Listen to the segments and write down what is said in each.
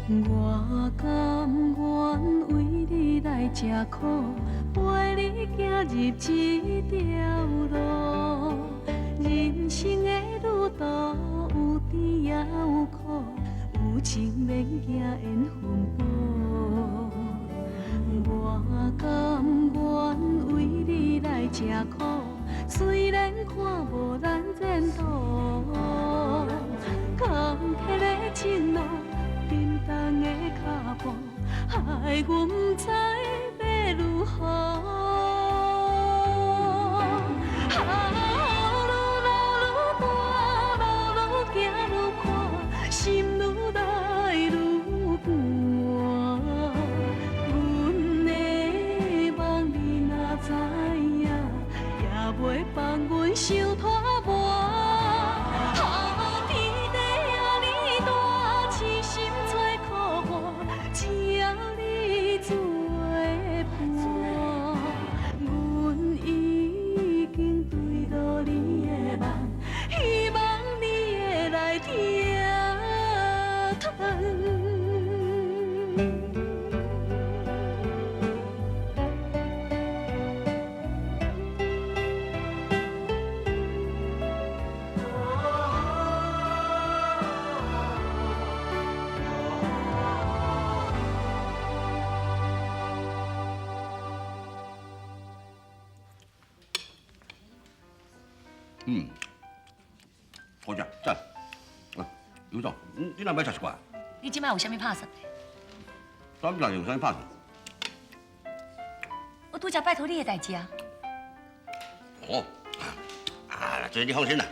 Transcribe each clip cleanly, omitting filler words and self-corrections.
我甘願為你來吃苦，陪你行入這條路。人生的旅途有甜也有苦，有情免驚緣分薄。我甘願為你來吃苦，雖然看無咱前途，坎坷的情路，沉重的腳步，害阮不知欲如何。啊，愈老愈大，路愈行愈宽，心愈来愈寒。阮的梦你若知影，也袂放阮伤拖磨。啊，天地遐呢大，痴心找苦伴，只要你做伴，阮已經坠落你的網，希望你會來疼疼。嗯，好食，讚。啊，尤總，你若欲食一寡？你這擺有啥物拍算？啥物有啥物拍算？我拄才拜託你的代誌啊。哦，啊，這你放心啦。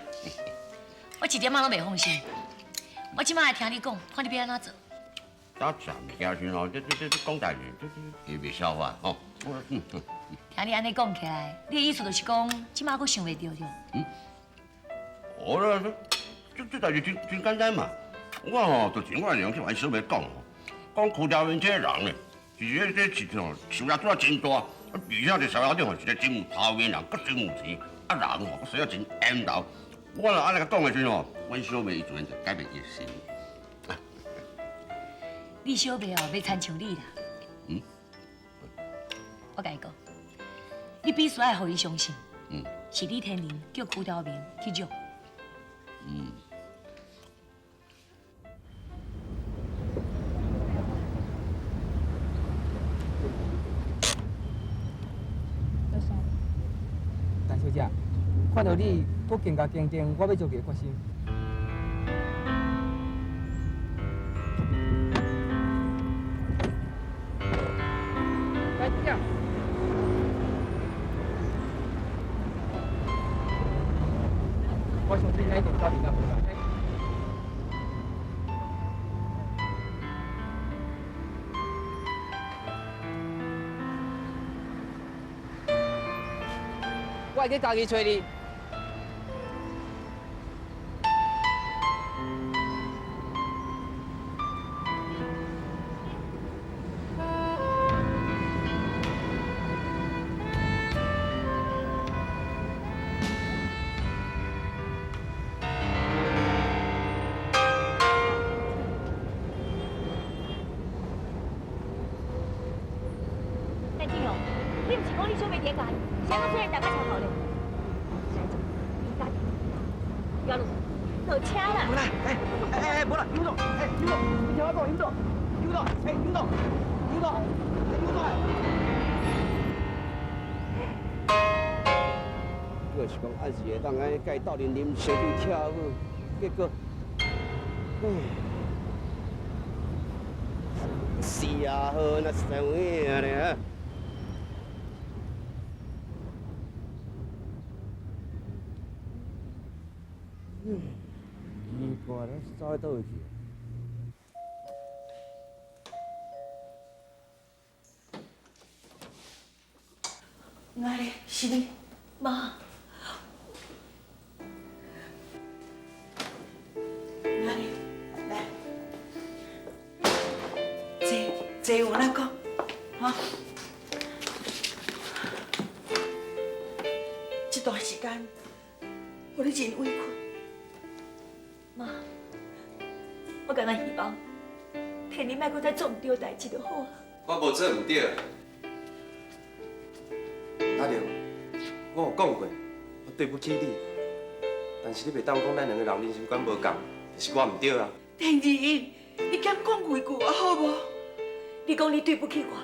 我一點仔攏袂放心。我這擺來聽你講，看你欲按怎做。打食物件時吼，這講代誌，這袂消化吼。嗯嗯。聽你按呢講起來，你的意思就是講，這擺閣想袂著對？嗯。哦啦，這代誌真真簡單嘛。我吼就是我用去阮小妹講吼，講柯兆明這個人咧，是這這是吼樹葉做真大，而且佇社會頂吼是個真有頭面人，閣真有錢，啊人吼閣生得真緣投。我若按呢講的時陣吼，阮小妹伊自然就改變伊的心。你小妹哦，袂親像你啦。嗯。我共你講，你必須愛予伊相信。嗯。是李天林叫柯兆明去約。嗯。陳小姐，看到你閣更加堅定，我欲做這個決心。來這。我相信咱一定鬥陣仔無共。我會去家己揣你。陳志雄，你毋是講你小妹佇咧家，是按怎出現大家車頭咧？幺六，落車啦！無啦，哎哎哎，無啦，尤總，哎，尤總，你聽我講，尤總，尤總，哎，尤總，尤總，尤總。我是講暗時會當按呢共伊鬥陣啉燒酒跳舞，結果，唉，死啊好，若是有影咧。嗯，奇怪，走去佗位去？来咧，是你，媽。來，來，坐坐有哪講，哈？這段時間，予你真委屈。媽，我敢若希望天你莫閣再做毋對代誌就好啊。我無做毋對。阿玲，我有講過，我對不起你，但是你袂當講咱兩個人人生觀無仝，是我毋對啊。天仁，你減講幾句啊，好無？你講你對不起我，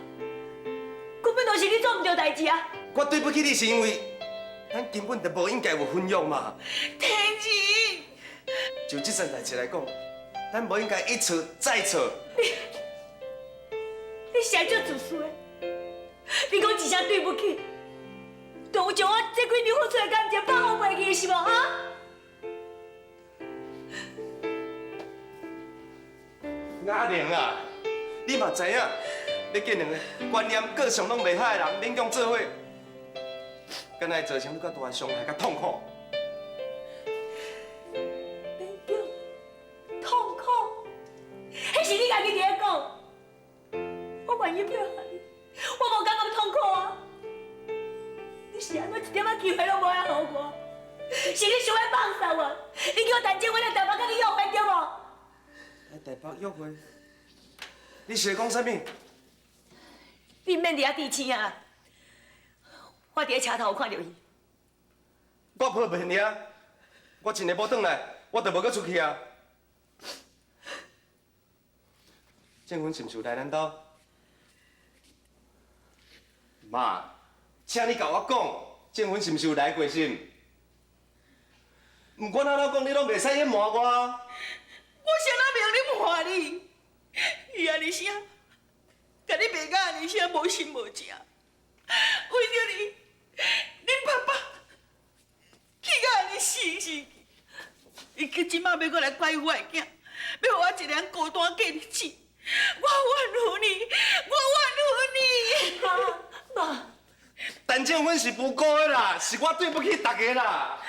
根本就是你做毋對代誌啊！我對不起你是因為咱根本就無應該有婚約嘛。天仁，就這件代誌來講，咱無應該一錯再錯。你實在足自私的，你講一聲對不起，就有將我這幾年付出的感情放予袂去是無？哈？阿玲啊，你嘛知影，你见兩個觀念、個性攏袂合的人勉強做伙，敢若會造成你較大的傷害、佮痛苦。勉強、痛苦，彼是你家己佇咧講。我願意配合你，我無感覺痛苦啊。你是按怎一點仔機會攏無愛予我？是你想欲放捒我？你叫陳靜芬來台北佮你約會對無？來台北約會？你是咧講啥物？你毋免佇遐置氣啊！我佇咧車頭有看著伊。我無騙你啊！我真的無轉來，我就無閣出去啊。正芬是毋是有來咱兜？媽，請你共我講，正芬是毋是有來過是？毋管按怎講，你攏袂使隱瞞我。我啥物明咧瞞你？伊按呢聲，共你罵甲按呢聲無心無情，為著你，恁爸爸氣甲按呢死死去，伊閣這馬欲閣來怪我的囝，欲予我一个人孤單過日子，我怨恨你，我怨恨你。媽，媽，陳正芬是無辜的啦，是我對不起大家啦。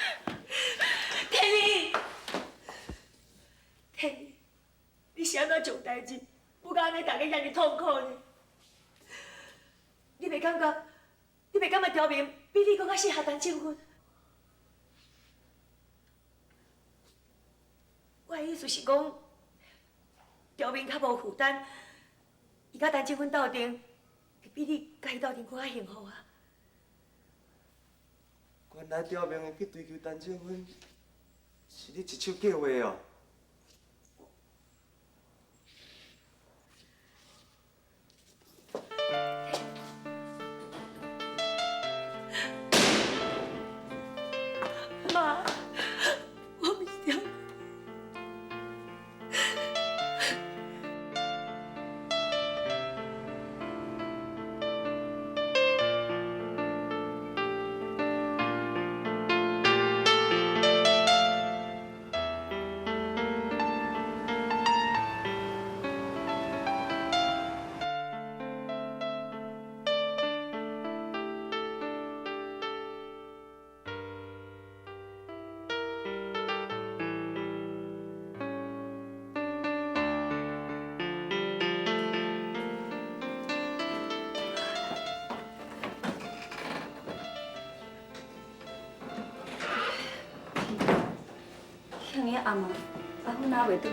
天意，天意，你是按怎做代誌，不到按呢，大家遐爾痛苦呢？你袂感覺？你袂感覺調明比你閣較適合陳正芬？我的意思是講，調明較無負擔，伊佮陳正芬鬥陣，會比你佮伊鬥陣閣較幸福啊！原來調明會去追求陳正芬，是你一手計劃哦。媽，我毋是這樣。遐爾暗啊，阿芬哪袂轉來？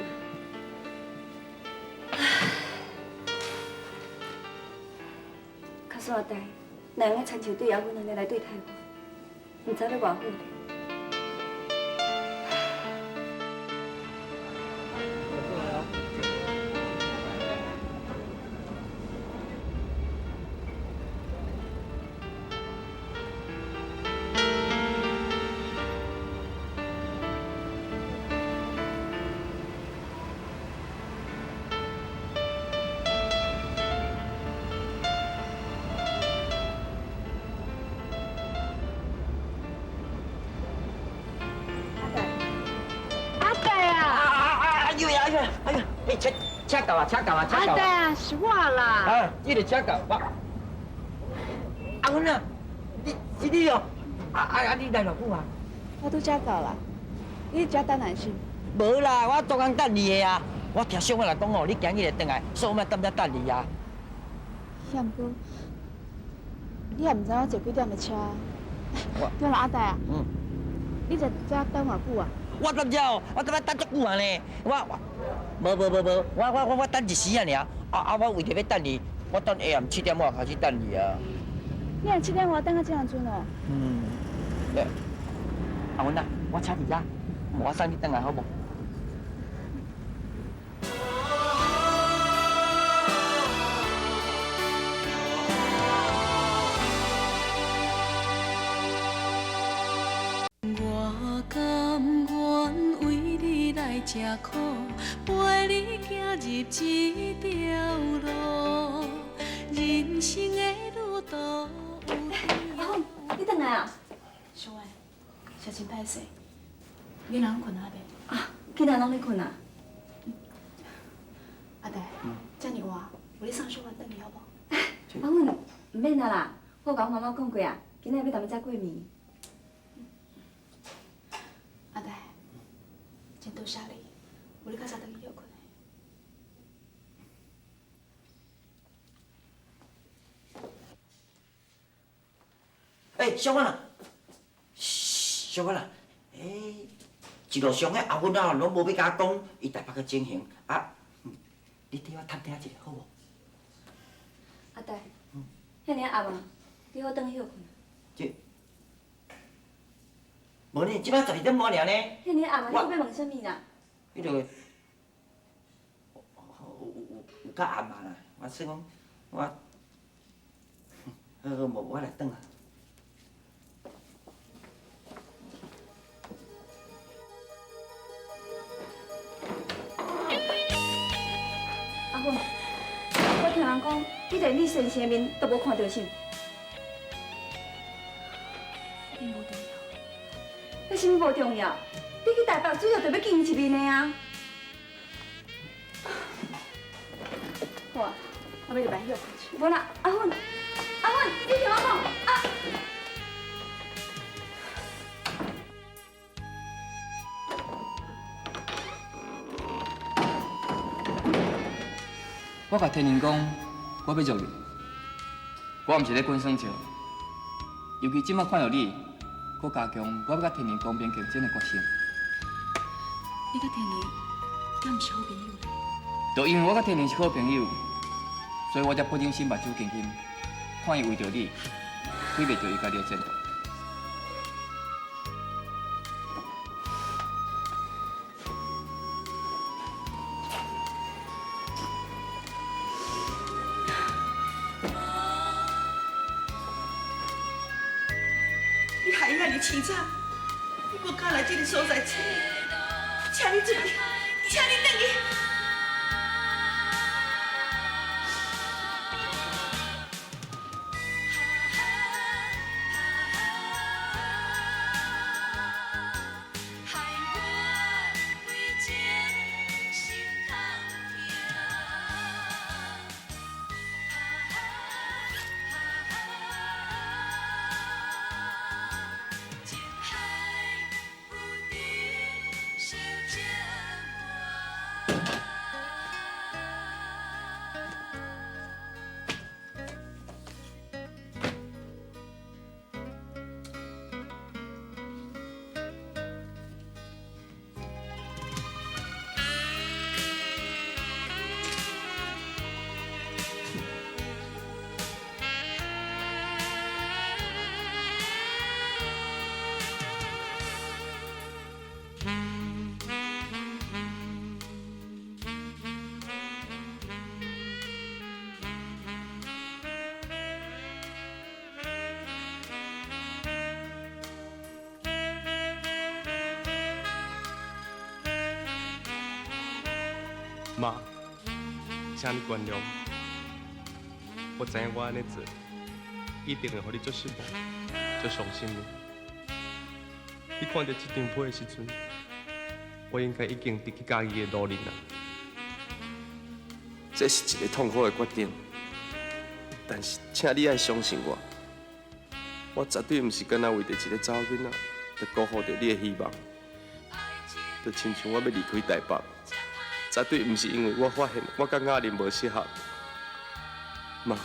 卡煞代，哪會用親像對阿芬按呢來對待我？毋知欲偌好咧。阿呆啊！啊！哎呀哎呀哎呀！哎，車車到啊，車到啊，車到！阿呆啊，是我啦！啊，這個車到我。阿芬啊，你是你哦？啊！你來偌久啊？我拄才到啦，你佇遮等來是？無啦，我逐工等你的啊。我聽小妹來講哦，你今日會轉來，所以我才踮遮等你啊。險哥，你也毋知我坐幾點的車？對啦，阿呆啊，你佇遮等偌久啊？我踮遮哦，我等等足久啊呢。我我，無無無無，我我我我等一時仔爾。啊啊！我為著欲等你，我等下暗7點外開始等你啊。你若7點外等到這陣陣哦？嗯。阿文啊，我請你遮，我送你轉來好無？我甘願為你來吃苦，陪你行入這條路，人生的旅途。阿凤，你轉來啊？小婉，實真歹勢，囡仔攏睏啊未？啊，囡仔攏咧睏啊。阿弟，這爾晚，有你送小婉轉去好無？阿凤，毋免啊啦，我共阮媽媽講過啊，今仔日欲踮遮過暝。阿弟，真多謝你，有你較早轉去歇睏。欸，小婉啊，小婉啊，欸，一路上彼阿芬啊，攏無欲共我講伊台北的情形啊，你替我探聽一下好無？阿弟，遐爾暗啊，你好轉去歇睏。這，無呢，這擺12點外爾呢。遐爾暗啊，你閣欲問啥物啦？彼個有有較暗啊啦，我說講我，好好無我來轉啊。阿凤，我聽人講，你連你先生的面都無看著是？並無重要。那啥物無重要？你去台北主要就欲見伊一面的啊！好啊，我欲入來歇睏去。無啦，阿芬，阿芬，你聽我講，啊！我共天寧講，我欲約你，我毋是咧滾耍笑。尤其這擺看著你，閣加強我欲共天寧公平競爭的決心。你佮天寧敢毋是好朋友咧？就因為我佮天寧是好朋友，所以我才不忍心目睭金金，看伊為著你，毀袂著伊家己的前途。你害伊遐爾凄慘，你閣敢來這个所在找？請你出去，請你轉去。媽，請你原諒，我知影我按呢做，一定會予你足失望、足傷心的。你看著這張批的時陣，我應該已經佇去嘉義的路裡啦。這是一個痛苦的決定，但是請你愛相信我，我絕對毋是干焦為著一個查某囡仔，就辜負著你的希望。就親像我欲離開台北。絕對毋是因為我發現我佮雅玲無適合，媽，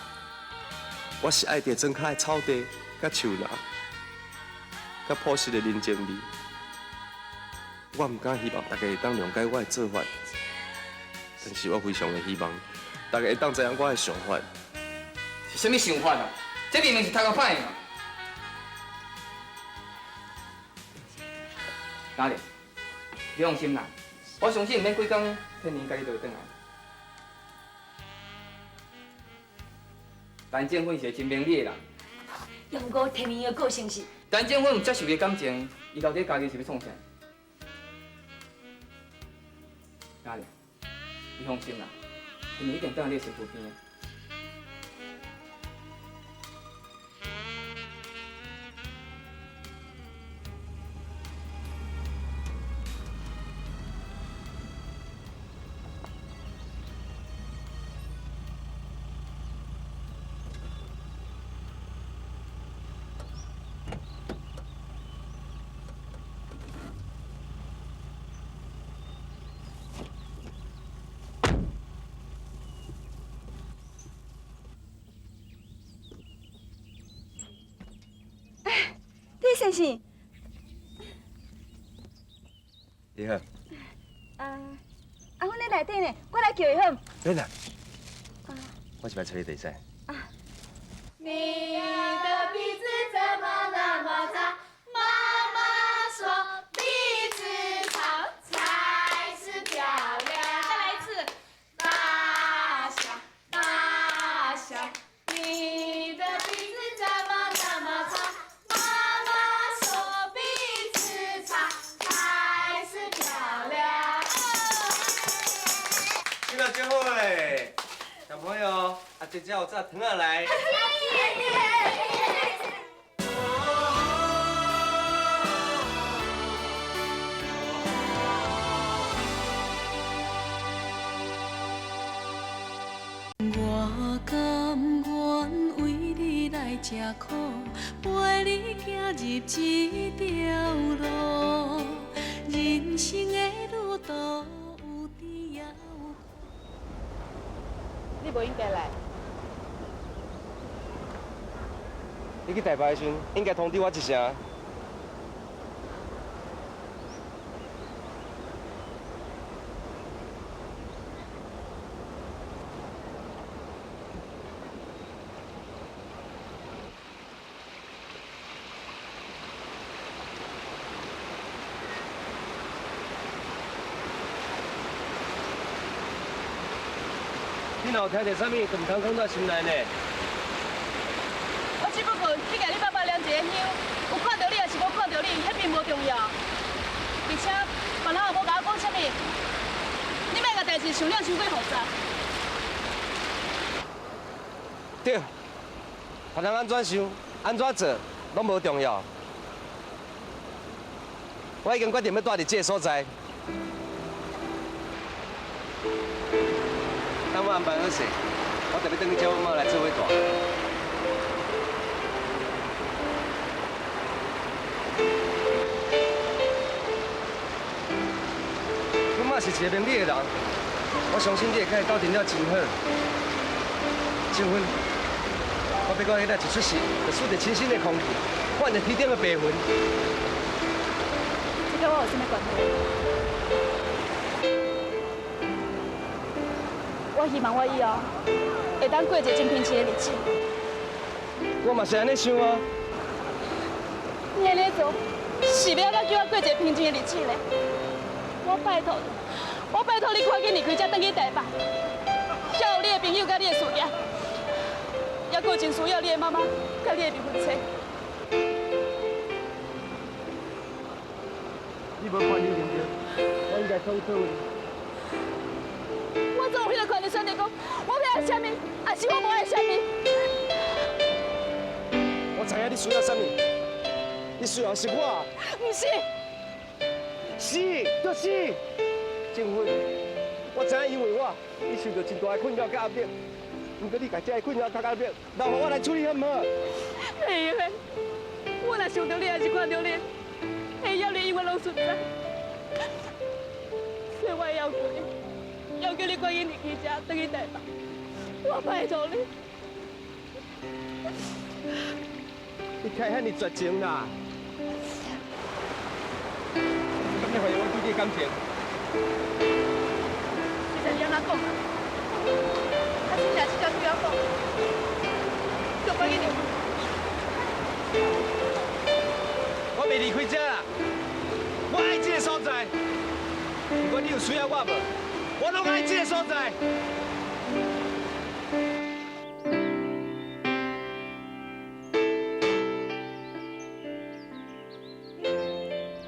我是愛著莊跤的草地、佮樹林、佮樸實的人情味。我毋敢希望大家會當諒解我的做法，但是我非常的希望大家會當知影我的想法。是啥物想法啊？這明明是頭殼歹嘛！嘉玲，你放心啦，我相信毋免幾工，天寧家己就會轉來。陳正芬是個真明理的人。也毋過天寧的個性是……陳正芬有接受伊的感情，伊到底家己是欲創啥？嘉玲，你放心啦，天寧一定轉來你的身軀邊。李先生，你好。阿芬在內底呢，我來叫伊好毋？免啦，我是來揣你就會使。你的鼻子怎麼那麼長？媽媽說鼻子長才是漂亮。再來一次。大象，大象，你的鼻子怎麼那麼長？媽媽說鼻子長才是漂亮。今仔真好嘞，小朋友，阿姐姐有炸糖仔來。我甘願為你來吃苦，陪你行入這條路。人生的旅途有甜也有苦。你無應該來。你去台北的時陣，應該通知我一聲。你若有聽著啥物，就毋通囥在心內呢。我只不過去共你爸爸點一个香，有看著你，抑是無看著你，彼並無重要。而且別人也無共我講啥物，你莫共代誌想了傷過複雜。對，別人按怎想、按怎做，攏無重要。我已經決定欲蹛佇這个所在。等我安排好勢，我就欲轉去接阮媽來做伙蹛。阮媽是一個明理的人，我相信你會佮伊鬥陣了真好。靜芬，我欲講彼仔一出世，就輸著清新的空氣，換著天頂的白雲。這佮我有啥物關係？我希望我以後會當過一個真平靜的日子。我嘛是按呢想啊。你按呢做，是欲按怎叫我過一個平靜的日子呢？我拜託你，我拜託你趕緊離開這，轉去台北，遐有你的朋友佮你的事業，猶閣有真需要你的媽媽佮你的未婚妻。你無權利認著，我應該創造你。我怎有彼个權利選擇講，我欲愛啥物，抑是我無愛啥物？我知影你需要啥物，你需要的是我。毋是。是，就是。靜芬，我知影因為我，你受到真大的困擾佮壓力。毋過你共這个困擾佮壓力，留予我來處理好毋好？袂用的，我若想著你，抑是看著你，彼壓力永遠攏存在。所以我會要求你，要求你趕緊離開這，轉去台北。我拜託你。你開遐爾絕情啦！你敢會發現我對你的感情。其实你按怎讲啊？啊，真正这条对我讲，就赶紧离开。我袂离开这啦，我爱这个所在，不管你有需要我无，我拢爱这个所在。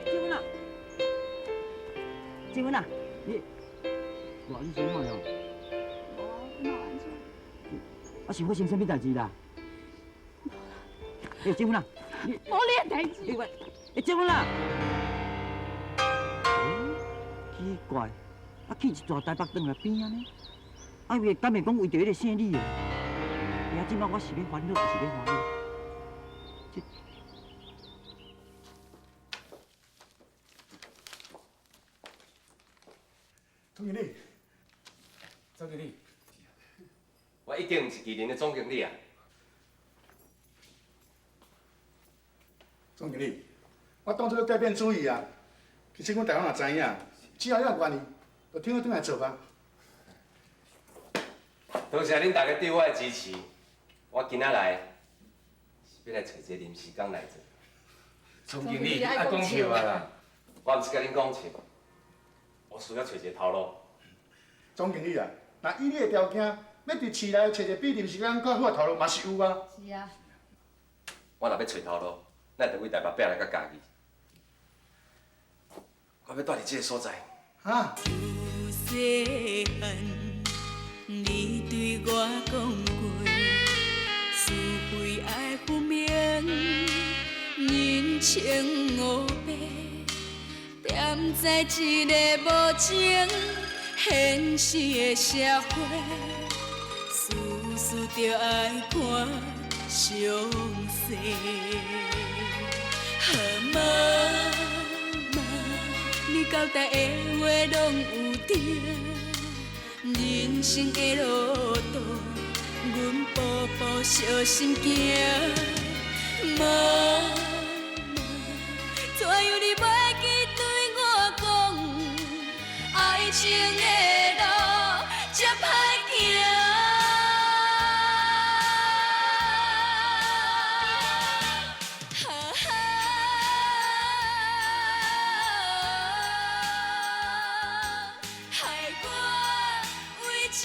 结婚啦！结婚啦！你，哇，你是怎样？无，哪有按怎？啊，是发生啥物代志啦？欸，结婚啦！无你的代志。欸，欸，结婚啦！奇怪，啊去一逝台北转来变按呢？啊，伊敢会讲为著彼个姓李的？欸，啊，这摆我是欲烦恼，抑是欲欢喜？这。总经理，总经理，我已经毋是麒麟的总经理啊！总经理，我当初改变主意啊。其实阮大家嘛知影，只要你愿意，就听我转来做吧。多谢恁大家对我的支持，我今仔来是欲来揣一个临时工来做。总经理，爱讲笑啊啦！我毋是共恁讲笑，我需要揣一个头路。总经理啊，若以你的条件，欲伫市内揣一个比临时工较好的头路嘛是有啊。是啊。我若欲揣头路，咱就为台北拼来到嘉义。我欲蹛伫这个所在。哈？自细汉，你对我讲过，是非爱分明，人情乌白，踮在这个无情现实的社会，事事著爱看详细。好妈妈，你交代的话拢有对，人生的路途，阮步步小心行。妈妈，怎样你袂记对我讲，爱情的路这歹行。害我为情。